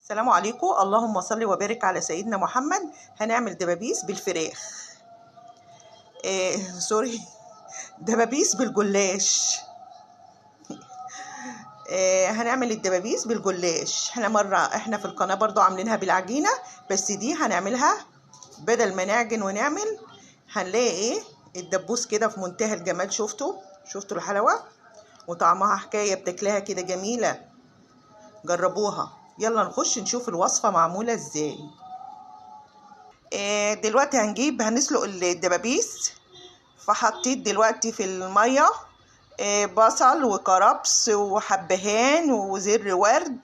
السلام عليكم. اللهم صل وبارك على سيدنا محمد. هنعمل دبابيس بالفراخ، sorry، دبابيس بالجلاش. هنعمل الدبابيس بالجلاش. احنا مرة احنا في القناة برضو عاملينها بالعجينة، بس دي هنعملها بدل ما نعجن ونعمل، هنلاقي ايه الدبوس كده في منتهى الجمال. شفتوا الحلاوة وطعمها حكاية، بتاكلها كده جميلة. جربوها. يلا نخش نشوف الوصفة معمولة ازاي. دلوقتي هنسلق الدبابيس. فحطيت دلوقتي في المية بصل وكرفس وحبهان وزر ورد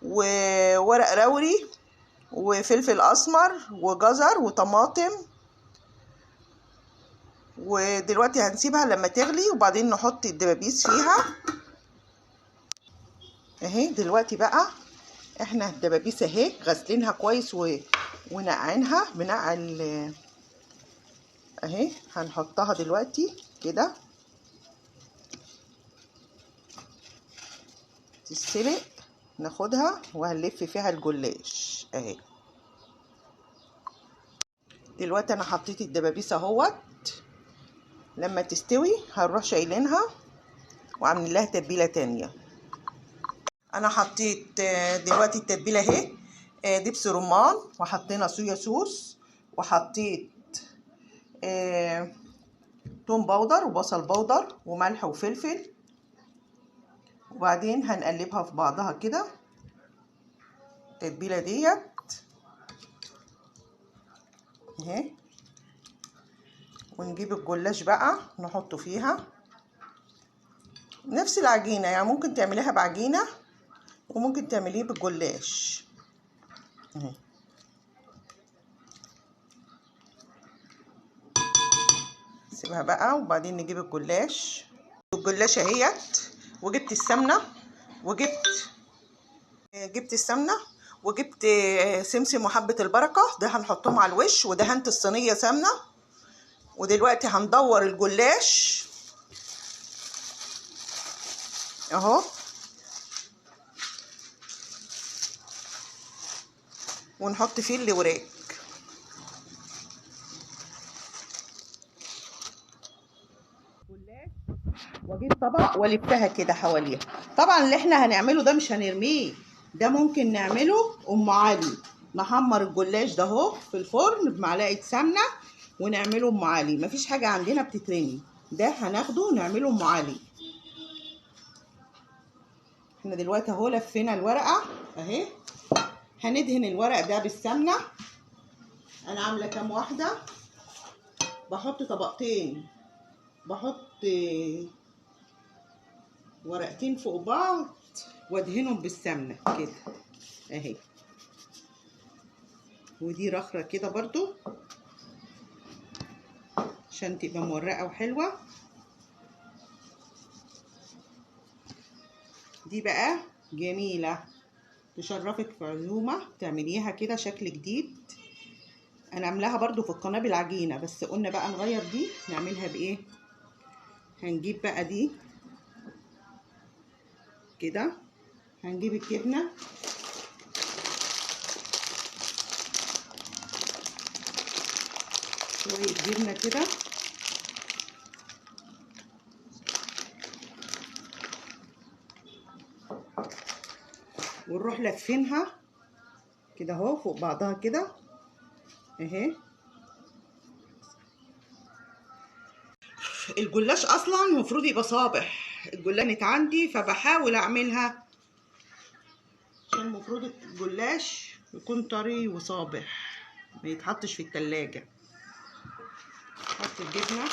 وورق روري وفلفل اسمر وجزر وطماطم. ودلوقتي هنسيبها لما تغلي وبعدين نحط الدبابيس فيها. اهي دلوقتي بقى احنا الدبابيس اهي غسلينها كويس ونقعينها بنقع اهي. هنحطها دلوقتي كده تتسلق، ناخدها وهنلف فيها الجلاش اهي. دلوقتي انا حطيت الدبابيس اهوت. لما تستوي هنروح شايلينها وعاملين لها تتبيله تانية. انا حطيت دلوقتي التتبيله اهي، دبس رمان، وحطينا صويا صوص، وحطيت توم powder وبصل powder وملح وفلفل. وبعدين هنقلبها في بعضها كده التتبيله ديت اهي. ونجيب الجلاش بقى نحطه فيها نفس العجينة، يعني ممكن تعمليها بعجينه وممكن تعمليه بالجلاش اهي. سيبها بقى وبعدين نجيب الجلاش. الجلاش اهيت، وجبت السمنة، وجبت السمنة، وجبت سمسم وحبه البركة، ده هنحطهم على الوش. ودهنت الصينية سمنه. ودلوقتي هندور الجلاش اهو، ونحط فيه الوراك. واجيب طبق والفها كده حواليها. طبعا اللي احنا هنعمله ده مش هنرميه، ده ممكن نعمله ام علي. نحمر الجلاش ده اهو في الفرن بمعلقه سمنه ونعمله ام علي. مفيش حاجة عندنا بتترمي، ده هناخده نعمله ام علي. احنا دلوقتي اهو لفينا الورقة اهي. هندهن الورق ده بالسمنه. انا عامله كام واحدة، بحط طبقتين، بحط ورقتين فوق بعض وادهنهم بالسمنه كده اهي. ودي رخره كده برضو عشان تبقى مورقه وحلوه. دي بقى جميلة تشرفك في عزومة، تعمليها كده شكل جديد. انا عاملاها برضو في القناة بالعجينه، بس قلنا بقى نغير دي نعملها بايه. هنجيب بقى دي كده، هنجيب الجبنة شوية جبنه كده، ونروح لفينها كده اهو فوق بعضها كده اهي. الجلاش اصلا المفروض يبقى صابح، الجلانت عندي فبحاول اعملها عشان المفروض الجلاش يكون طري وصابح، ما يتحطش في التلاجة. نحط الجبنة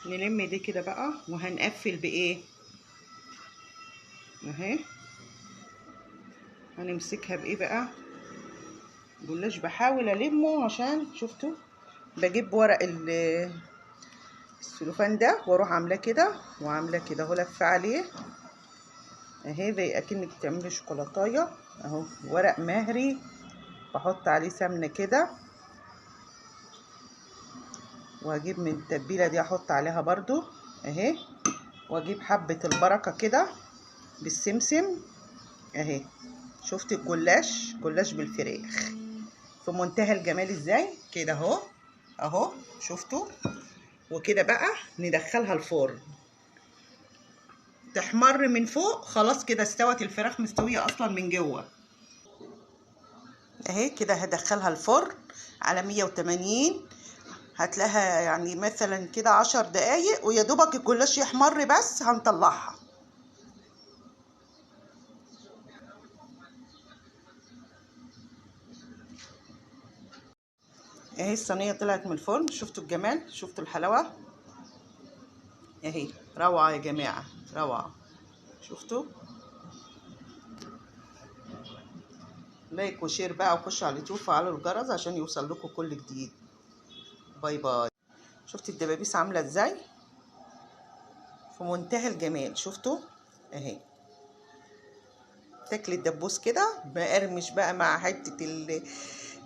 نلم دي كده بقى، وهنقفل بايه اهي. هنمسكها بايه بقى؟ جلاش بحاول المه عشان شفتوا بجيب ورق السلوفان ده واروح عاملاه كده وعاملاه كده اهو، لفه عليه اهي زي اكنك بتعملي شوكولاتايه اهو. ورق مهري بحط عليه سمنه كده واجيب من التتبيله دي احط عليها برضو اهي، واجيب حبه البركة كده بالسمسم اهي. شفت الجلاش؟ جلاش بالفراخ في منتهى الجمال ازاي كده اهو اهو، شفتوا؟ وكده بقى ندخلها الفرن تحمر من فوق. خلاص كده استوت الفراخ، مستوية اصلا من جوه اهي. كده هدخلها الفرن على 180، هتلاقيها يعني مثلا كده 10 دقايق، ويا دوبك الجلاش يحمر بس هنطلعها. اهي الصينية طلعت من الفرن، شفتوا الجمال؟ شفتوا الحلاوة؟ اهي روعه يا جماعة، روعه. شفتوا؟ like و share بقى، وخشوا على اليوتيوب وفعلوا الجرس عشان يوصل لكم كل جديد. bye bye. شفت الدبابيس عامله ازاي؟ في منتهى الجمال. شفتوا؟ اهي تاكلي الدبوس كده مقرمش بقى مع حتة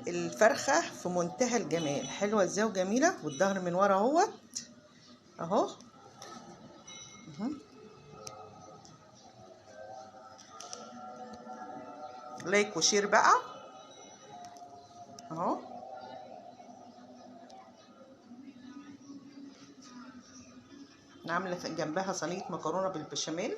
الفرخه في منتهى الجمال. حلوة ازاي وجميلة. والظهر من ورا اهوت اهو. like و share بقى اهو. عامله جنبها صينية مكرونه بالبشاميل.